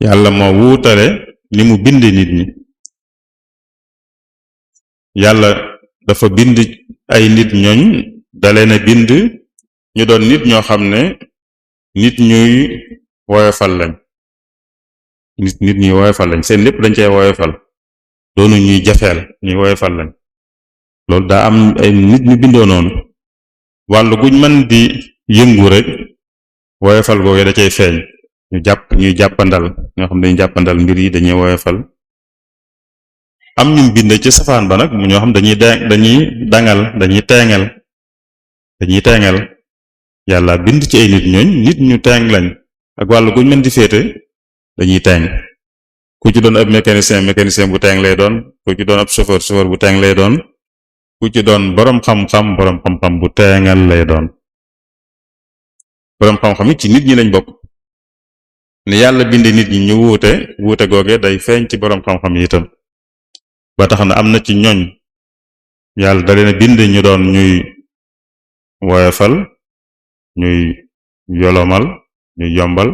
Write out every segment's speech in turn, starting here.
yàlla moo wuutale ni mu binde nit ñi. yàlla dafa bind ay nit ñooñ dalee na bind ñu doon nit ñoo xam ne nit ñuy woyofal lañ nit ñuy woyofal lañ seen lépp dañ cee woyofal doonu ñuy jafeel ñuy woyofal lañ. loolu daa am ay nit ñu bindoo noonu wàllu guñ mën di yëngu rek woyofal googu da cay feeñ. ñuy jàppandal ñoo xam ne dañuy jàppandal mbir yi dañuy woyofal. am ñu bind ci safaan ba nag mu ñoo xam dañuy dangal dañuy teengal yàlla bind ci ay nit ñooñ nit ñu teeng lañ ak wàllu guñ mën di féete dañuy teeng. ku ci doon ab mécanicien bu teeng lay doon, ku ci doon ab chauffeur bu teeng lay doon, ku ci doon boroom xam-xam bu teengal lay doon. boroom xam-xam it ci nit ñi lañ bokk. ni yàlla binde nit ñi ñu wuute googe day feeñ ci boroom xam-xam yi itam. ba tax na am na ci ñooñ yàlla da leen a bind ñu doon ñuy woyofal, ñuy yolomal, ñuy yombal.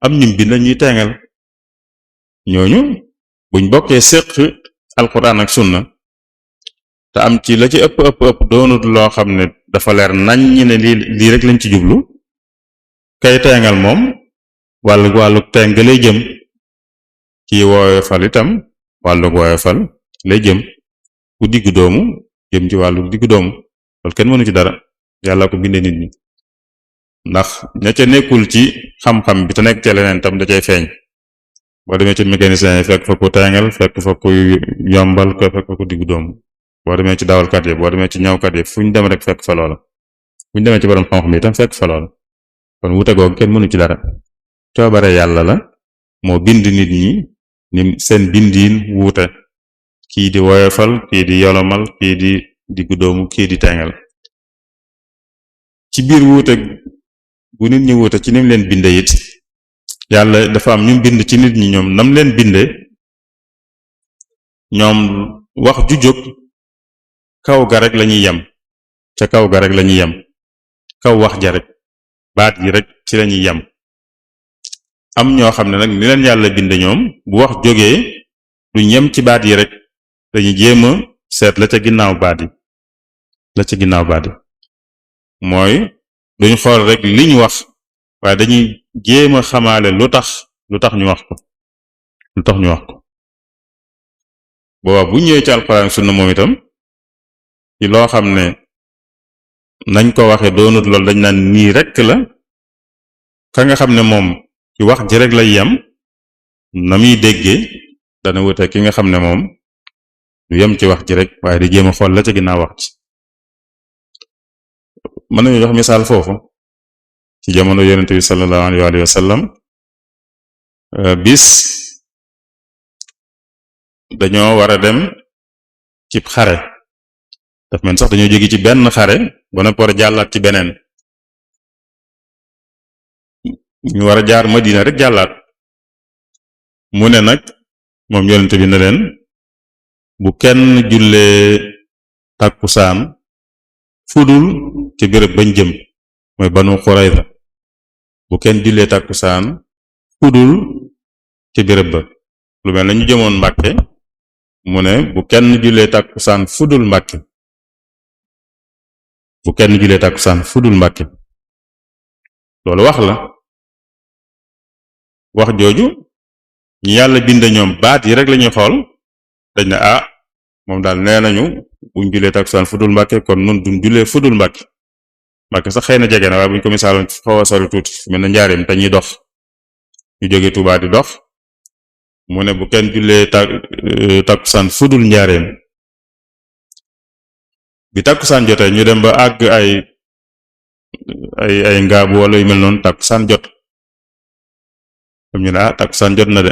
am ñu bind ñuy teengal. ñooñu buñ bokkee séq alquran ak sunna te am ci la ci ëpp doonut loo xam ne dafa leer nañ ñi ne lii rek lañ ci jublu, kay teengal moom wàllu teng lay jëm, kii woyofal itam wàllu woyofal lay jëm, ku diggu doomu jëm ci wàllu diggu doomu. loolu kenn mënu ci dara, yàlla ko bindee nit ñi. ndax ña ca nekkul ci xam-xam bi te nekk ca leneen tam da cay feeñ. boo demee ci mécanicien yi fekk fa ku teengal, fekk fa ku yombal ko, fekk fa ku diggu doomu. boo demee ci dawalkat yi, boo demee ci ñawkat yi, fu ñu dem rek fekk fa loola. fu ñu demee ci borom xam-xam yi itam fekk fa loola. kon wute googu kenn mënu ci dara. coobare yàlla la moo bind nit ñi ni seen bindiin wuute, kii di woyofal, kii di yolomal, kii di diggu doomu, kii di teengal. ci biir wuute bu nit ñi wuute ci nim leen binde it yàlla dafa am ñu bind ci nit ñi ñoom nam leen binde, ñoom wax ju jóg kaw ga rek lañuy yem, ca kaw ga rek lañuy yem, kaw wax ja rek, baat yi rek ci lañuy yem. am ñoo xam ne nag ni leen yàlla binde ñoom bu wax jógee duñ yem ci baat yi rek, dañuy jéem a seet la ca ginnaaw baat yi mooy duñ xool rek liñ wax, waaye dañuy jéem a xamaale lu tax ñu wax ko booba bu ñëwee ci alxuraan sunna moom itam ci loo xam ne nañ ko waxe doonut loolu dañ naan nii rekk la, ka nga xam ne moom ci wax ji rek lay yem na muy déggee dana wute ki nga xam ne moom du yem ci wax ji rek waaye di jéem a xool la ca ginnaaw wax ci. mën nañu jox misaal foofu ci jamono yonent bi sallallahu alayhi wa sallam. bis dañoo war a dem ci xare, daf mel sax dañoo jóge ci benn xare ba noppi war a jàllaat ci beneen, ñu war a jaar Madina rek jàllaat. mu ne nag moom yonent bi ne leen bu kenn jullee tàkkusaan fudul ci béréb bañ jëm, mooy Banu Qurayza. bu kenn jullee tàkkusaan fudul ci béréb ba. lu mel na ñu jëmoon Mbàkke, mu ne bu kenn jullee tàkkusaan fudul Mbàkke, bu kenn jullee tàkkusaan fudul Mbàkke. loolu wax la, wax jooju ñi yàlla bind ñoom baat yi rek lañuy xool, dañ ne moom daal nee nañu buñ jullee tàkkusaan fudul Mbàkke, kon nun duñ jullee fudul Mbàkke. Mbàkke sax xëy na jege na waaye buñ ko misaaloon xaw a sori tuuti mel na njaareem te ñuy dox, ñu jóge Tuubaa di dox. mu ne bu kenn jullee tàkkusaan fudul njaareem. bi tàkkusaan jotee ñu dem ba àgg ay ngaabu wala yu mel noonu, tàkkusaan jot. am ñu ne tàkkusaan jot na de.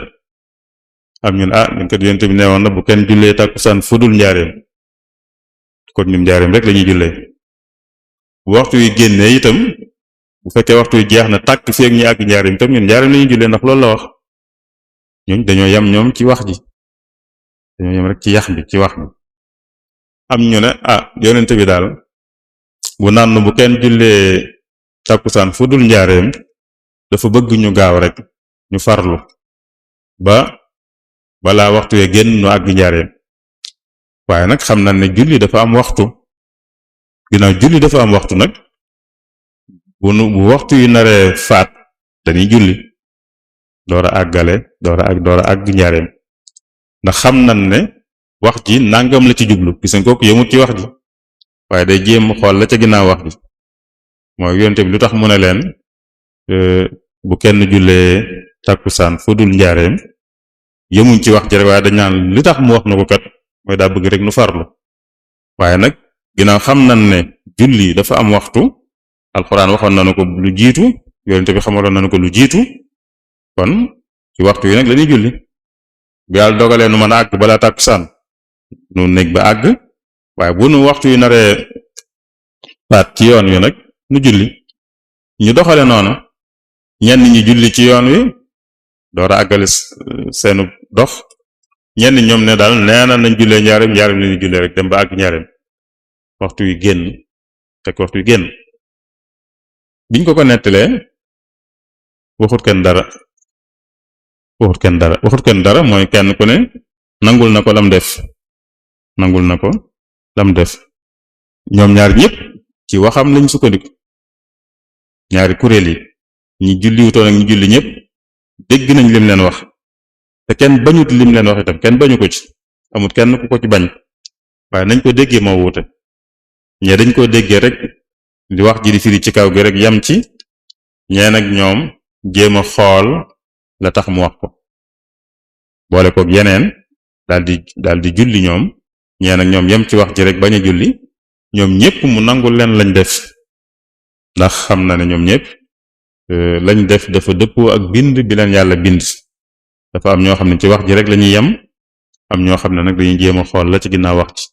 am ñu ne ñu ko yonent bi neewoon na bu kenn jullee tàkkusaan fudul njaareem, kon ñun njaareem rek lañuy jullee. bu waxtu wi génnee itam, bu fekkee waxtu wi jeex na tàkk fi ak ñi àgg njaareem itam ñun njaareem lañuy jullee, ndax loolu la wax. ñooñ dañoo yem ñoom ci wax ji, dañoo yem rek ci yax bi, ci wax bi. am ñu ne yonent bi daal bu naan bu kenn jullee tàkkusaan fudul njaareem dafa bëgg ñu gaaw rek, ñu farlu ba balaa waxtu wee génn nu àgg njaareem waaye nag xam na ne julli dafa am waxtu ginnaaw julli dafa am waxtu nag bu waxtu yu naree faat dañuy julli door a àggale door a àgg njaareem ndax xam nañ ne wax ji nangam la ci jublu gis nga kooku yëmut ci wax ji waaye day jéem xool la ca ginnaaw wax ji mooy yonte bi lu tax mu ne leen bu kenn jullee takkusaan fu dul njaareem yëmuñ ci wax ji rek waaye dañ naan li tax mu wax na ko kat mooy daa bëgg rek nu farlu waaye nag ginnaaw xam nañ ne julli dafa am waxtu alxuraan waxoon nañu ko lu jiitu yonente bi xamaloon nañu ko lu jiitu kon ci waxtu yi nag lañuy julli bu yàlla dogalee nu mën a àgg balaa tàkkusaan nu nekk ba àgg waaye bu nu waxtu yu naree faat ci yoon wi nag nu julli ñu doxale noonu ñenn ñi julli ci yoon wi door a àggale seenu dox ñenn ñoom ne daal nee na nañ jullee njaareem la ñuy jullee rek dem ba àgg njaareem waxtu yu génn fekk waxtu yu génn biñ ko nettalee waxut kenn dara mooy kenn ku ne nangul na ko lam def ñoom ñaar ñëpp ci waxam lañ sukkandiku ñaari kuréel yi ñi julliwutoon ak ñi julli ñëpp dégg nañ lim leen wax te kenn bañut lim leen wax itam kenn bañu ko ci amut kenn ku ko ci bañ waaye nañ ko déggee moo wuute ñee dañ ko déggee rek di wax ji di firi ci kaw gi rek yam ci ñee nag ñoom jéem a xool la tax mu wax ko boole koog yeneen daldi julli ñoom ñee nag ñoom yam ci wax ji rek bañ a julli ñoom ñépp mu nangul leen lañ def ndax xam na ne ñoom ñépp lañ def dafa dëppoo ak bind bi leen yàlla bind dafa am ñoo xam ne ci wax ji rek lañuy yem am ñoo xam ne nag dañuy jéem a xool la ci ginnaaw wax ci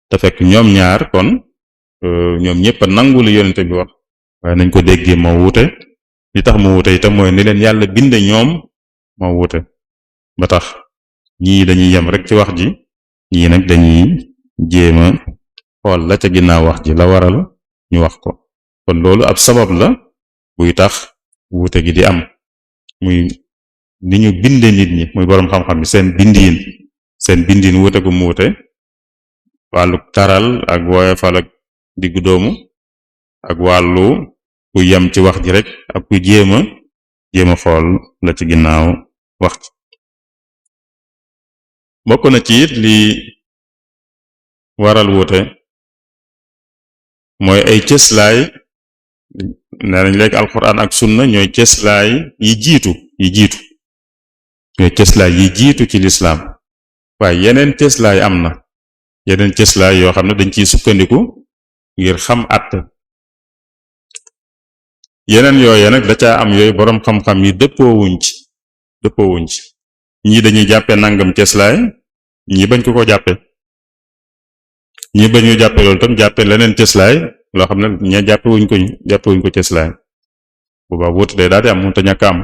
te fekk ñoom ñaar kon ñoom ñépp a nangu li yonente bi wax waaye nañ ko déggee moo wuute li tax mu wuute itam mooy ni leen yàlla binde ñoom moo wuute ba tax ñii dañuy yem rek ci wax ji ñii nag dañuy jéem a xool la ca ginnaaw wax ji la waral ñu wax ko kon loolu ab sabab la buy tax wuute gi di am muy ni ñu binde nit ñi muy boroom xam-xam bi seen bindiin wuute gu mu wuute wàllu taral ak woyofal ak diggu doomu ak wàllu ku yem ci wax ji rek ak ku jéem a xool la ci ginnaaw wax ji bokk na ci it li waral wuute mooy ay cëslaay nee nañ léegi alxuraan ak sunna ñooy cëslaay yi jiitu ñooy cëslaay yi jiitu ci lislaam waaye yeneen cëslaay am na yeneen cëslaay yoo xam ne dañ ciy sukkandiku ngir xam àtte yeneen yooye nag da caa am yooyu boroom xam-xam yi dëppoowuñ ci ñii dañuy jàppe nangam cëslaay ñii bañ ko jàppe ñii bañu jàppe loolu tam jàppe leneen cëslaay loo xam ne ña jàppewuñ ko cëslaay boobaa wuute day daal di am mënta ñàkk am